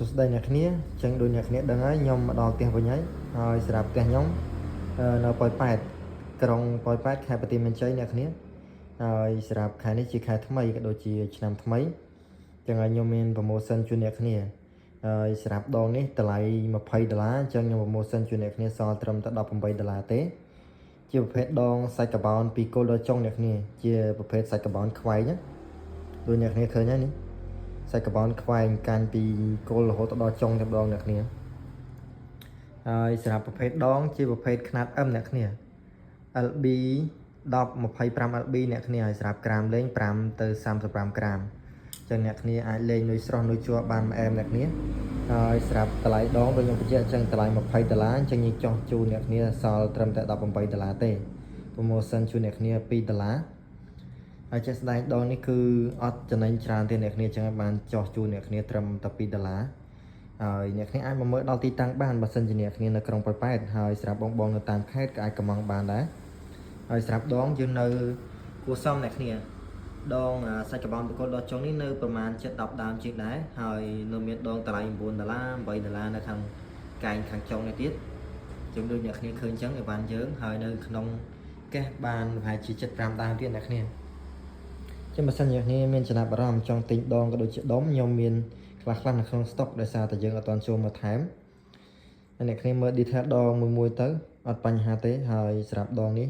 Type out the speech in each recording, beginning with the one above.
សួស្តីអ្នកគ្នាអញ្ចឹងដូចអ្នកគ្នាដឹងហើយខ្ញុំមកដល់ផ្ទះវិញហើយហើយសម្រាប់ផ្ទះខ្ញុំនៅប៉ោយប៉ែតក្រុងប៉ោយប៉ែតខេត្តបន្ទាយមានជ័យអ្នកគ្នាហើយសម្រាប់ខែនេះជាខែថ្មីក៏ដូចជាឆ្នាំថ្មីអញ្ចឹងហើយខ្ញុំមាន promotion ជូនអ្នកគ្នាហើយសម្រាប់ដងនេះតម្លៃ20ដុល្លារអញ្ចឹងខ្ញុំ promotion ជូនអ្នកគ្នាសល់ត្រឹមតែ18ដុល្លារទេ ជាប្រភេទដងសាច់កាបោនពីគល់ដល់ចុងអ្នកគ្នាជាប្រភេទសាច់កាបោនខ្វែងណាដូចអ្នកគ្នាឃើញហើយនេះ សាច់កាបោនខ្វែងកាន់ពីគល់រហូតដល់ចុងតែម្ដងអ្នកគ្នាហើយសម្រាប់ប្រភេទដងជាប្រភេទខ្នាត M អ្នកគ្នា LB 10 25 LB អ្នកគ្នាហើយសម្រាប់ក្រាមលេង5ទៅ35ក្រាមអញ្ចឹងអ្នកគ្នាអាចលេងនុយស្រស់នុយជ័របានមួយអែមអ្នកគ្នាហើយសម្រាប់តម្លៃដងដូចខ្ញុំបញ្ជាក់អញ្ចឹងតម្លៃ20ដុល្លារអញ្ចឹងយើងចោះជូនអ្នកគ្នាសល់ត្រឹមតែ18ដុល្លារទេ promotion ជូនអ្នកគ្នា2ដុល្លារ ហើយជាក់ស្ដែងដងនេះគឺអត់ចំណេញច្រើនទេអ្នកគ្នាចឹងហើយបានចោះជូនអ្នកគ្នាត្រឹមតែ2ដុល្លារហើយអ្នកគ្នាអាចមកមើលដល់ទីតាំងបានបើសិនជាអ្នកគ្នានៅក្រុងប៉ោយប៉ែតហើយសម្រាប់បងបងនៅតាមខេត្តក៏អាចកម្មង់បានដែរហើយសម្រាប់ដងយើងនៅគួរសមអ្នកគ្នាដងសាច់កបោនបកគលដល់ចុងនេះនៅប្រហែលជិត10ដើមជាងដែរហើយនៅមានដងតម្លៃ9ដុល្លារ8ដុល្លារនៅខាងកែងខាងចុងនេះទៀតចឹងដូចអ្នកគ្នាឃើញចឹងអីវ៉ាន់យើងហើយនៅក្នុងកេះបានប្រហែលជា75ដើមទៀតអ្នកគ្នា ចឹងបើសិនជាអ្នកគ្នាមានចំណាប់អារម្មណ៍ចង់ទិញដងក៏ដូចជាដុំខ្ញុំមានខ្លះខ្លះនៅក្នុង stock ដោយសារតែយើងអត់ទាន់ចូលមកថែមហើយអ្នកគ្នាមើល detail ដងមួយមួយទៅអត់បញ្ហាទេហើយសម្រាប់ដងនេះ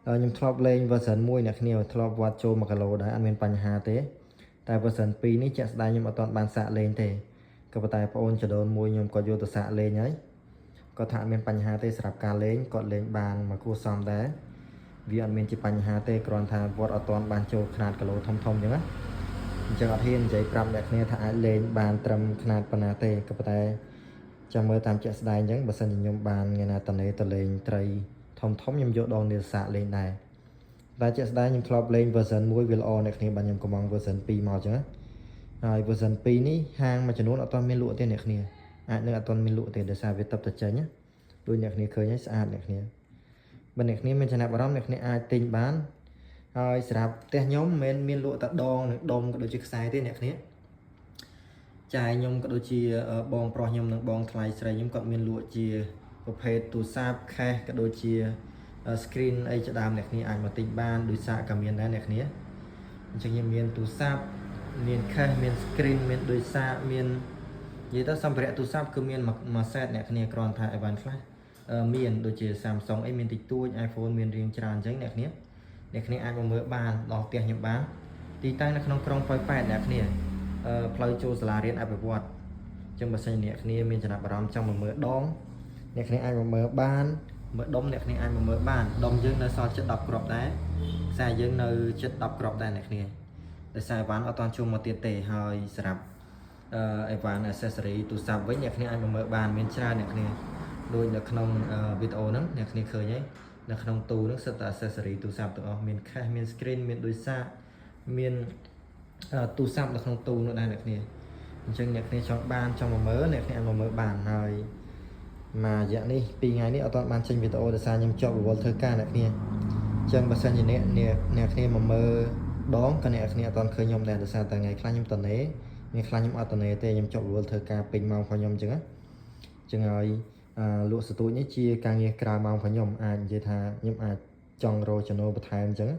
ហើយខ្ញុំធ្លាប់លេង version 1អ្នកគ្នាធ្លាប់វាត់ចូល1គីឡូដែរអត់មានបញ្ហាទេតែ version 2នេះជាក់ស្ដែងខ្ញុំអត់ទាន់បានសាកលេងទេក៏ប៉ុន្តែប្អូនចដូនមួយខ្ញុំក៏យកទៅសាកលេងហើយគាត់ថាអត់មានបញ្ហាទេសម្រាប់ការលេងគាត់លេងបានមកគួរសមដែរ វាអត់មានជាបញ្ហាទេគ្រាន់ថាវត្តអត់ទាន់បានចូលខ្នាតគីឡូធំធំអញ្ចឹងណាអញ្ចឹងអត់ហ៊ាននិយាយប្រាប់អ្នកគ្នាថាអាចលេងបានត្រឹមខ្នាតប៉ុណ្ណាទេក៏ប៉ុន្តែចាំមើលតាមជាក់ស្ដែងអញ្ចឹងបើសិនជាខ្ញុំបានថ្ងៃណាតនេទៅលេងត្រីធំធំខ្ញុំយកដងនាសាកលេងដែរតែជាក់ស្ដែងខ្ញុំធ្លាប់លេង version 1វាល្អអ្នកគ្នាបាទខ្ញុំកំង version 2មកអញ្ចឹងណាហើយ version 2នេះហាងមួយចំនួនអត់ទាន់មានលក់ទេអ្នកគ្នាអាចនឹងអត់ទាន់មានលក់ទេដោយសារវាតបតែចេញណាដូចអ្នកគ្នាឃើញហើយស្អាតអ្នកគ្នា បើអ្នកគ្នាមានចំណាប់អារម្មណ៍អ្នកគ្នាអាចទិញបានហើយសម្រាប់ផ្ទះខ្ញុំមិនមែនមានលក់តែដងនិងដុំក៏ដូចជាខ្សែទេអ្នកគ្នាចាយខ្ញុំក៏ដូចជាបងប្រុសខ្ញុំនិងបងថ្លៃស្រីខ្ញុំគាត់មានលក់ជាប្រភេទទូរស័ព្ទ case ក៏ដូចជា screen អីជាដើមអ្នកគ្នាអាចមកទិញបានដោយសារក៏មានដែរអ្នកគ្នាអញ្ចឹងខ្ញុំមានទូរស័ព្ទមាន case មាន screen មានដូចសាកមាននិយាយទៅសម្ភារៈទូរស័ព្ទគឺមានមួយ set អ្នកគ្នាគ្រាន់ថាអីវ៉ាន់ខ្លះ មានដូចជា Samsung អីមានតិចតួច iPhone មានរៀងច្រើនអញ្ចឹងអ្នកគ្នាអ្នកគ្នាអាចមកមើលបានដល់ផ្ទះខ្ញុំបានទីតាំងនៅក្នុងក្រុងប៉ោយប៉ែតអ្នកគ្នាផ្លូវចូលសាលារៀនអភិវឌ្ឍអញ្ចឹងបើសិនជាអ្នកគ្នាមានចំណាប់អារម្មណ៍ចង់មកមើលដងអ្នកគ្នាអាចមកមើលបានមើលដុំអ្នកគ្នាអាចមកមើលបានដុំយើងនៅសល់ជិត10គ្រាប់ដែរខ្សែយើងនៅជិត10គ្រាប់ដែរអ្នកគ្នាដោយសារអីវ៉ាន់អត់ទាន់ចូលមកទៀតទេហើយសម្រាប់អីវ៉ាន់ accessory ទូរស័ព្ទវិញអ្នកគ្នាអាចមកមើលបានមានច្រើនអ្នកគ្នា ដូចនៅក្នុងវីដេអូហ្នឹងអ្នកគ្នាឃើញហើយនៅក្នុងទូហ្នឹងសុទ្ធតែ accessory ទូរស័ព្ទទាំងអស់មាន case មាន screen មានដូចសាកមានទូរស័ព្ទនៅក្នុងទូនោះដែរអ្នកគ្នាអញ្ចឹងអ្នកគ្នាចង់បានចង់មកមើលអ្នកគ្នាអាចមកមើលបានហើយមួយរយៈនេះពីរថ្ងៃនេះអត់ទាន់បានចេញវីដេអូដោយសារខ្ញុំជាប់រវល់ធ្វើការអ្នកគ្នាអញ្ចឹងបើសិនជាអ្នកអ្នកអ្នកគ្នាមកមើលដងក៏អ្នកគ្នាអត់ទាន់ឃើញខ្ញុំដែរដោយសារតែថ្ងៃខ្លះខ្ញុំតនេថ្ងៃខ្លះខ្ញុំអត់តនេទេខ្ញុំជាប់រវល់ធ្វើការពេញម៉ោងរបស់ខ្ញុំអញ្ចឹងណាអញ្ចឹងហើយ អឺលក់សទូចនេះជាការងារក្រៅម៉ោងរបស់ខ្ញុំអាចនិយាយថាខ្ញុំអាចចង់រកចំណូលបន្ថែមអញ្ចឹង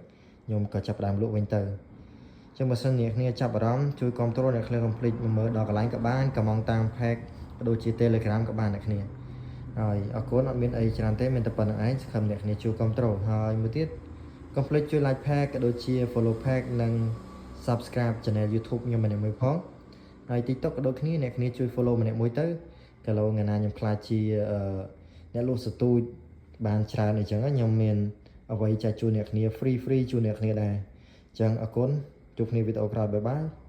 ខ្ញុំក៏ចាប់ផ្ដើមលក់វិញទៅអញ្ចឹងបើសិនអ្នកគ្នាចាប់អារម្មណ៍ជួយគាំទ្រអ្នកគ្នាកុំភ្លេចមកមើលដល់កន្លែងក៏បានកម្មង់តាម page ក៏ដូចជា Telegram ក៏បានអ្នកគ្នាហើយអរគុណអត់មានអីច្រើនទេមានតែប៉ុណ្្នឹងឯងសង្ឃឹមអ្នកគ្នាជួយគាំទ្រហើយមួយទៀតកុំភ្លេចជួយ like page ក៏ដូចជា follow page និង subscribe channel YouTube ខ្ញុំម្នាក់មួយផងហើយ TikTok ក៏ដូចគ្នាអ្នកគ្នាជួយ follow ម្នាក់មួយទៅកាឡូថ្ងៃណាខ្ញុំខ្លាចជាអ្នកលក់សទូចបានច្រើនអញ្ចឹងខ្ញុំមានអ្វីចែកជូនអ្នកគ្នា free free ជូនអ្នកគ្នាដែរអញ្ចឹងអរគុណជួបគ្នាវីដេអូក្រោយ bye bye.